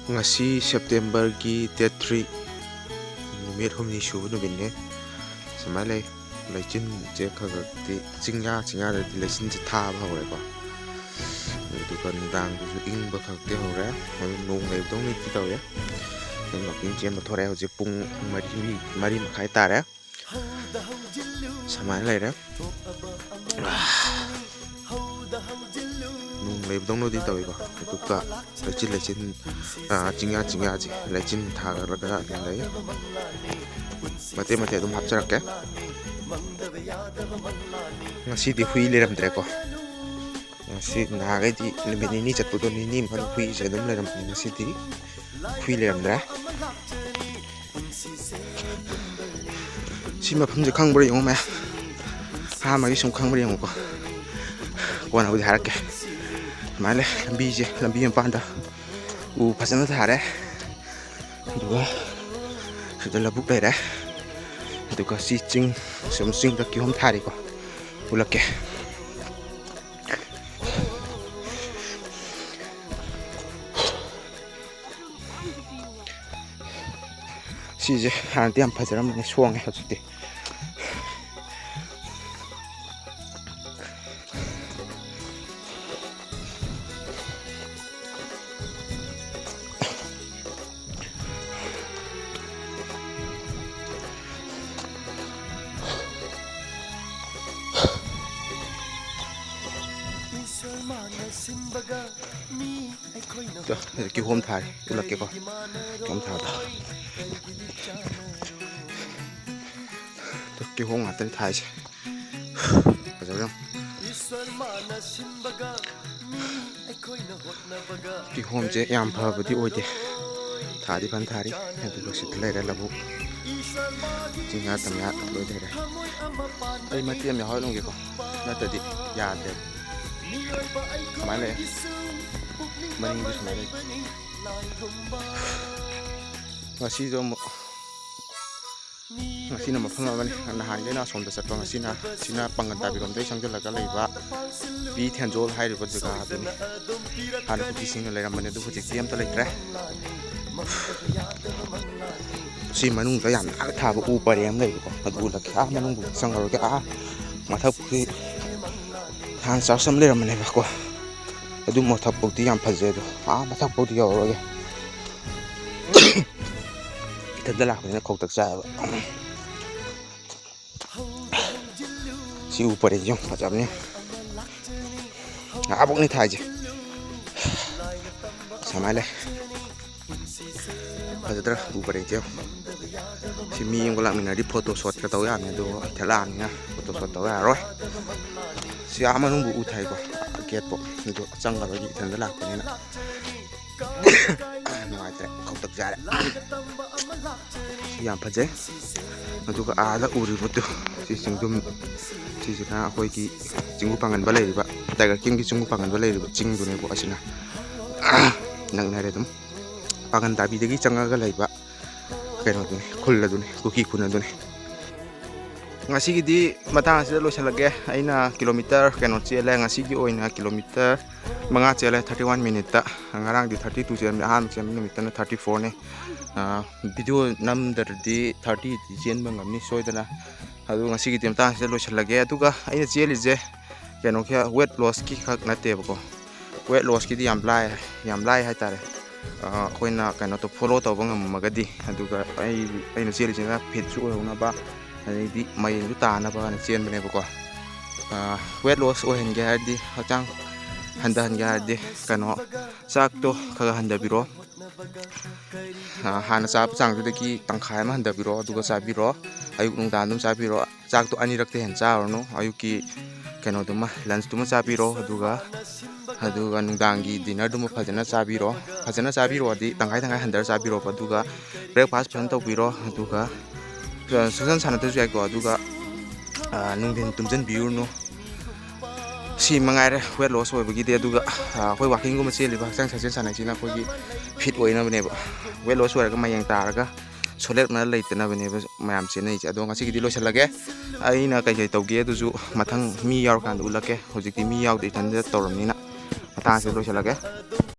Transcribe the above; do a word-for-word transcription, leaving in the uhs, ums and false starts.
ꯉꯁꯤ ꯁꯦꯞꯇꯦꯝꯕꯔꯒꯤ date three, ꯅꯨꯃꯤꯠ ꯍꯨꯝꯅꯤ ꯁꯨꯕ ꯅꯨꯃꯤꯠꯅꯦ꯫ ꯁꯨꯃꯥꯏꯅ ꯂꯩ꯫ ꯂꯩꯆꯤꯟꯁꯦ ꯈꯔ ꯈꯔꯗꯤ, ꯆꯤꯡꯌꯥ ꯆꯤꯡꯌꯥꯗꯗꯤ ꯂꯩꯆꯤꯟꯁꯦ ꯊꯥꯕ ꯍꯧꯔꯦꯀꯣ꯫ ꯑꯗꯨꯒ ꯅꯨꯡꯗꯥꯡꯗꯨꯁꯨ ꯏꯪꯕ ꯈꯛꯇꯤ ꯍꯧꯔꯦ꯫ ꯑꯗꯨ ꯅꯣꯡ ꯂꯩꯕꯗꯧꯅꯗꯤ ꯇꯧꯋꯦ꯫ ꯑꯗꯨꯝ ꯋꯥꯛꯀꯤꯡ ꯆꯦꯟꯕ ꯊꯣꯔꯛꯑꯦ꯫ ꯍꯧꯖꯤꯛ ꯄꯨꯡ ꯃꯔꯤ, ꯃꯔꯤ ꯃꯈꯥꯏ ꯇꯥꯔꯦ꯫ ꯁꯨꯃꯥꯏꯅ ꯂꯩꯔꯦ꯫ ꯅꯣꯡ ꯂꯩꯕꯗꯧꯅꯗꯤ ꯇꯧꯏꯀꯣ꯫ ꯑꯗꯨꯒ ꯂꯩꯆꯤꯟ, ꯂꯩꯆꯤꯟ, ꯑꯥ, ꯆꯤꯡꯌꯥ ꯆꯤꯡꯌꯥꯁꯦ ꯂꯩꯆꯤꯟ ꯊꯥꯒꯠꯂꯒ ꯑꯗꯨꯝ ꯂꯩ꯫ ꯃꯇꯦꯛ ꯃꯇꯦꯛ ꯑꯗꯨꯝ ꯍꯥꯞꯆꯔꯛꯀꯦ꯫ ꯉꯁꯤꯗꯤ ꯍꯨꯏ ꯂꯩꯔꯝꯗ꯭ꯔꯦꯀꯣ꯫ ꯉꯁꯤ ꯅꯍꯥꯟꯈꯩꯗꯤ ꯅꯨꯃꯤꯠ ꯅꯤꯅꯤ ꯆꯠꯄꯗꯣ, ꯅꯤꯅꯤ ꯃꯅꯨꯡ ꯍꯨꯏꯁꯦ ꯑꯗꯨꯝ ꯂꯩꯔꯝꯕꯅꯤ꯫ ꯉꯁꯤꯗꯤ ꯍꯨꯏ ꯂꯩꯔꯝꯗ꯭ꯔꯦ꯫ ꯁꯤ ꯃꯐꯝꯁꯦ ꯈꯪꯕ꯭ꯔꯥ ꯌꯦꯡꯉꯣ ꯃꯌꯥꯝ꯫ ꯑꯍꯥꯟꯕꯒꯤ ꯁꯨꯝ ꯈꯪꯕ꯭ꯔꯥ ꯌꯦꯡꯉꯨꯀꯣ꯫ ꯀꯣꯟꯅꯕꯨꯗꯤ ꯍꯥꯏꯔꯛꯀꯦ꯫ ꯁꯨꯃꯥꯏꯅ ꯂꯩ ꯂꯝꯕꯤꯁꯦ, ꯂꯝꯕꯤ ꯃꯄꯥꯟꯗ ꯎ ꯐꯖꯅ ꯊꯥꯔꯦ꯫ ꯑꯗꯨꯒ ꯁꯤꯗ ꯂꯧꯕꯨꯛ ꯂꯩꯔꯦ꯫ ꯑꯗꯨꯒ ꯁꯤ ꯆꯤꯡ, ꯁꯨꯝ ꯆꯤꯡꯗ ꯀꯤꯍꯣꯝ ꯊꯥꯔꯤꯀꯣ꯫ ꯎꯠꯂꯛꯀꯦ꯫ ꯁꯤꯁꯦ ꯍꯥꯟꯅꯗꯤ ꯌꯥꯝ ꯐꯖꯔꯝꯕꯅꯦ, ꯁꯣꯡꯉꯦ ꯍꯧꯖꯤꯛꯇꯤ꯫ ꯇꯣ, ꯀꯤꯍꯣꯝ ꯊꯥꯔꯤ, ꯎꯠꯂꯛꯀꯦꯀꯣ꯫ ꯀꯤꯍꯣꯝ ꯊꯥꯕꯗꯣ꯫ ꯇꯣ, ꯀꯤꯍꯣꯝ ꯉꯥꯛꯇꯅꯤ ꯊꯥꯏꯁꯦ꯫ ꯐꯖꯕ ꯌꯥꯝ꯫ ꯀꯤꯍꯣꯝꯁꯦ ꯌꯥꯝ ꯐꯕꯗꯤ ꯑꯣꯏꯗꯦ꯫ ꯊꯥꯗꯤ ꯐꯅ ꯊꯥꯔꯤ꯫ ꯑꯗꯨꯒ ꯁꯤꯗ ꯂꯩꯔꯦ ꯂꯧꯕꯨꯛ꯫ ꯆꯤꯡꯌꯥ ꯇꯝꯌꯥ ꯂꯣꯏ ꯂꯩꯔꯦ꯫ ꯑꯩ ꯃꯇꯦꯛ ꯑꯃ ꯌꯥꯎꯍꯜꯂꯝꯒꯦꯀꯣ꯫ ꯅꯠꯇ꯭ꯔꯗꯤ ꯌꯥꯗ꯭ꯔꯦꯕ꯫ ꯁꯨꯃꯥꯏꯅ ꯂꯩꯔꯦ꯫ ꯃꯅꯤꯡꯗ ꯁꯨꯃꯥꯏꯅ ꯂꯩ꯫ ꯉꯁꯤꯁꯨ ꯑꯃꯨꯛ ꯉꯁꯤꯅ ꯃꯐꯝ ꯑꯃꯅꯤ꯫ ꯅꯍꯥꯟꯒꯩꯅ ꯑꯁꯣꯝꯗ ꯆꯠꯄ, ꯉꯁꯤꯅ ꯁꯤꯅ ꯄꯥꯡꯒꯟ ꯇꯥꯕꯤꯔꯣꯝꯗꯒꯤ ꯆꯪꯁꯤꯜꯂꯒ ꯂꯩꯕ ꯄꯤ ꯊꯦꯟꯖꯣꯜ ꯍꯥꯏꯔꯤꯕ ꯖꯒꯥ ꯑꯗꯨꯅꯤ꯫ ꯍꯥꯟꯅ ꯀꯨꯀꯤꯁꯤꯡꯅ ꯂꯩꯔꯝꯕꯅꯦ, ꯑꯗꯨ ꯍꯧꯖꯤꯛꯇꯤ ꯑꯝꯇ ꯂꯩꯇ꯭ꯔꯦ꯫ ꯁꯤ ꯃꯅꯨꯡꯗ ꯌꯥꯝ ꯅꯥꯟꯅ ꯊꯥꯕ ꯎ ꯄꯔꯦꯡ ꯑꯃ ꯂꯩꯕꯀꯣ, ꯑꯗꯨ ꯎꯂꯛꯀꯦ꯫ ꯑꯥ ꯃꯅꯨꯡꯕꯨꯗꯤ ꯆꯪꯉꯔꯣꯏꯒꯦ꯫ ꯑꯥ ꯃꯊꯛꯄꯨꯗꯤ ꯍꯥꯟꯅ ꯆꯔꯆ ꯑꯃ ꯂꯩꯔꯝꯕꯅꯦꯕꯀꯣ, ꯑꯗꯨ ꯃꯊꯛꯐꯥꯎꯗꯤ ꯌꯥꯝ ꯐꯖꯩ꯫ ꯑꯗꯣ ꯑꯥ ꯃꯊꯛꯐꯥꯎꯗꯤ ꯌꯧꯔꯔꯣꯏꯒꯦ꯫ ꯏꯊꯟꯇ ꯂꯥꯛꯄꯅꯤꯅ ꯈꯧꯇꯛ ꯆꯥꯏꯌꯦꯕ꯫ ꯁꯤ ꯎ ꯄꯔꯦꯡꯁꯦ ꯌꯥꯝ ꯐꯖꯕꯅꯦ꯫ ꯑꯥꯕꯣꯛꯅꯤ ꯊꯥꯏꯁꯦ꯫ ꯁꯨꯃꯥꯏꯅ ꯂꯩ꯫ ꯐꯖꯗ꯭ꯔꯥ ꯎ ꯄꯔꯦꯡꯁꯦ? ꯁꯤ ꯃꯤ ꯑꯃꯒ ꯂꯥꯛꯃꯤꯟꯅꯔꯗꯤ ꯐꯣꯇꯣ ꯁꯣꯠꯀ ꯇꯧ ꯌꯥꯕꯅꯤ, ꯑꯗꯨꯕꯨ ꯏꯊꯟ ꯂꯥꯛꯑꯕꯅꯤꯅ ꯐꯣꯇꯣ ꯁꯣꯠ ꯇꯧ ꯌꯥꯔꯔꯣꯏ꯫ ꯁꯤ ꯑꯥ ꯃꯅꯨꯡꯕꯨ ꯎ ꯊꯥꯏꯀꯣ, ꯒꯦꯠꯄꯨ꯫ ꯑꯗꯨ ꯆꯪꯉꯔꯣꯏꯒꯦ, ꯏꯊꯟꯗ ꯂꯥꯛꯄꯅꯤꯅ꯫ ꯅꯨꯡꯉꯥꯏꯇ꯭ꯔꯦ, ꯈꯧꯇꯛ ꯆꯥꯔꯦ꯫ ꯌꯥꯝ ꯐꯖꯩ꯫ ꯑꯗꯨꯒ ꯑꯥꯗ ꯎꯔꯤꯕꯗꯨ, ꯁꯤ ꯆꯤꯡꯗꯨꯝ, ꯁꯤꯁꯤꯅ ꯑꯩꯈꯣꯏꯒꯤ ꯆꯤꯡꯒꯨ ꯄꯥꯡꯒꯟꯕ ꯂꯩꯔꯤꯕ, ꯇꯥꯏꯒꯔ ꯀꯤꯡꯒꯤ ꯆꯤꯡꯒꯨ ꯄꯥꯡꯒꯟꯕ ꯂꯩꯔꯤꯕ ꯆꯤꯡꯗꯨꯅꯦꯀꯣ꯫ ꯑꯁꯤꯅ ꯅꯛꯅꯔꯦ ꯑꯗꯨꯝ꯫ ꯄꯥꯡꯒꯟ ꯇꯥꯕꯤꯗꯒꯤ ꯆꯪꯉꯒ ꯂꯩꯕ ꯀꯩꯅꯣꯗꯨꯅꯤ, ꯈꯨꯜ ꯑꯗꯨꯅꯤ, ꯀꯨꯀꯤ ꯈꯨꯜ ꯑꯗꯨꯅꯤ꯫ ꯉꯁꯤꯒꯤꯗꯤ ꯃꯇꯥꯡ ꯑꯁꯤꯗ ꯂꯣꯏꯁꯤꯜꯂꯒꯦ꯫ ꯑꯩꯅ ꯀꯤꯂꯣꯃꯤꯇꯔ ꯀꯩꯅꯣ ꯆꯦꯜꯂꯦ, ꯉꯁꯤꯒꯤ ꯑꯣꯏꯅ ꯀꯤꯂꯣꯃꯤꯇꯔ ꯃꯉꯥ ꯆꯦꯜꯂꯦ, ꯊꯥꯔꯇꯤ ꯋꯥꯟ ꯃꯤꯅꯤꯠꯇ꯫ ꯉꯔꯥꯡꯗꯤ ꯊꯥꯔꯇꯤ ꯇꯨ ꯆꯦꯟꯕꯅꯦ, ꯑꯍꯥꯟꯕ ꯆꯦꯟꯕ ꯅꯨꯃꯤꯠꯇꯅ ꯊꯥꯔꯇꯤ ꯐꯣꯔꯅꯦ꯫ ꯚꯤꯗꯤꯑꯣ ꯅꯝꯗ꯭ꯔꯗꯤ ꯊꯥꯔꯇꯤꯗꯤ ꯆꯦꯟꯕ ꯉꯝꯅꯤ ꯁꯣꯏꯗꯅ꯫ ꯑꯗꯨ ꯉꯁꯤꯒꯤꯗꯤ ꯃꯇꯥꯡꯁꯤꯗ ꯂꯣꯏꯁꯤꯜꯂꯒꯦ꯫ ꯑꯗꯨꯒ ꯑꯩꯅ ꯆꯦꯜꯂꯤꯁꯦ ꯀꯩꯅꯣꯒꯤ ꯋꯦꯠ ꯂꯣꯁꯀꯤ ꯈꯛ ꯅꯠꯇꯦꯕꯀꯣ, ꯋꯦꯠ ꯂꯣꯁꯀꯤꯗꯤ ꯌꯥꯝ ꯂꯥꯏ, ꯌꯥꯝ ꯂꯥꯏ ꯍꯥꯏꯇꯥꯔꯦ꯫ ꯑꯩꯈꯣꯏꯅ ꯀꯩꯅꯣ ꯇꯧ, ꯐꯣꯂꯣ ꯇꯧꯕ ꯉꯝꯃꯒꯗꯤ꯫ ꯑꯗꯨꯒ ꯑꯩ, ꯑꯩꯅ ꯆꯦꯜꯂꯤꯁꯤꯅ ꯐꯤꯠꯁꯨ ꯑꯣꯏꯍꯧꯅꯕ, ꯑꯗꯩꯗꯤ ꯃꯌꯦꯡꯁꯨ ꯇꯥꯅꯕꯅ ꯆꯦꯟꯕꯅꯦꯕꯀꯣ꯫ ꯋꯦꯠ ꯂꯣꯁ ꯑꯣꯏꯍꯟꯒꯦ ꯍꯥꯏꯔꯗꯤ, ꯍꯛꯆꯥꯡ ꯍꯟꯊꯍꯟꯒꯦ ꯍꯥꯏꯔꯗꯤ, ꯀꯩꯅꯣ, ꯆꯥꯛꯇꯣ ꯈꯔ ꯈꯔ ꯍꯟꯊꯕꯤꯔꯣ꯫ ꯍꯥꯟꯅ ꯆꯥꯕ ꯆꯥꯡꯗꯨꯗꯒꯤ ꯇꯪꯈꯥꯏ ꯑꯃ ꯍꯟꯊꯕꯤꯔꯣ, ꯑꯗꯨꯒ ꯆꯥꯕꯤꯔꯣ꯫ ꯑꯌꯨꯛ ꯅꯨꯡꯗꯥꯡ ꯑꯗꯨꯝ ꯆꯥꯕꯤꯔꯣ꯫ ꯆꯥꯛꯇꯣ ꯑꯅꯤꯔꯛꯇꯩ ꯍꯦꯟꯅ ꯆꯥꯔꯨꯔꯅꯨ꯫ ꯑꯌꯨꯛꯀꯤ ꯀꯩꯅꯣꯗꯨꯃ, ꯂꯟꯁꯇꯨꯃ ꯆꯥꯕꯤꯔꯣ, ꯑꯗꯨꯒ, ꯑꯗꯨꯒ ꯅꯨꯡꯗꯥꯡꯒꯤ ꯗꯤꯅꯔꯗꯨꯃ ꯐꯖꯅ ꯆꯥꯕꯤꯔꯣ꯫ ꯐꯖꯅ ꯆꯥꯕꯤꯔꯣꯗꯤ ꯇꯪꯈꯥꯏ ꯇꯪꯈꯥꯏ ꯍꯟꯊꯔ ꯆꯥꯕꯤꯔꯣꯕ꯫ ꯑꯗꯨꯒ ꯕ꯭ꯔꯦꯛꯐꯥꯁ ꯐꯖꯅ ꯇꯧꯕꯤꯔꯣ꯫ ꯑꯗꯨꯒ ꯁꯨꯡꯁꯥꯟ ꯁꯥꯟꯅꯗ꯭ꯔꯁꯨ ꯌꯥꯏꯀꯣ꯫ ꯑꯗꯨꯒ ꯅꯨꯡꯊꯤꯟ ꯇꯨꯝꯁꯤꯟꯕꯤꯔꯨꯅꯨ꯫ ꯁꯤ ꯃꯉꯥꯏꯔꯦ ꯋꯦꯠ ꯂꯣꯁ ꯑꯣꯏꯕꯒꯤꯗꯤ꯫ ꯑꯗꯨꯒ ꯑꯩꯈꯣꯏ ꯋꯥꯀꯤꯡꯒꯨꯝꯕ ꯆꯦꯜꯂꯤꯕ, ꯍꯛꯆꯥꯡ ꯁꯥꯖꯦꯜ ꯁꯥꯟꯅꯩꯁꯤꯅ ꯑꯩꯈꯣꯏꯒꯤ ꯐꯤꯠ ꯑꯣꯏꯅꯕꯅꯦꯕ꯫ ꯋꯦꯠ ꯂꯣꯁ ꯑꯣꯏꯔꯒ ꯃꯌꯦꯡ ꯇꯥꯔꯒ ꯁꯣꯂꯦꯠꯃ ꯂꯩꯇꯅꯕꯅꯦꯕ ꯃꯌꯥꯝ ꯆꯦꯟꯅꯩꯁꯦ꯫ ꯑꯗꯣ ꯉꯁꯤꯒꯤꯗꯤ ꯂꯣꯏꯁꯤꯜꯂꯒꯦ꯫ ꯑꯩꯅ ꯀꯩꯀꯩ ꯇꯧꯒꯦ ꯑꯗꯨꯁꯨ ꯃꯊꯪ ꯃꯤ ꯌꯥꯎꯔꯀꯥꯟꯗ ꯎꯠꯂꯛꯀꯦ꯫ ꯍꯧꯖꯤꯛꯇꯤ ꯃꯤ ꯌꯥꯎꯗꯦ, ꯏꯊꯟꯗ ꯇꯧꯔꯕꯅꯤꯅ꯫ ꯃꯇꯥꯡꯁꯤꯗ ꯂꯣꯏꯁꯤꯜꯂꯒꯦ꯫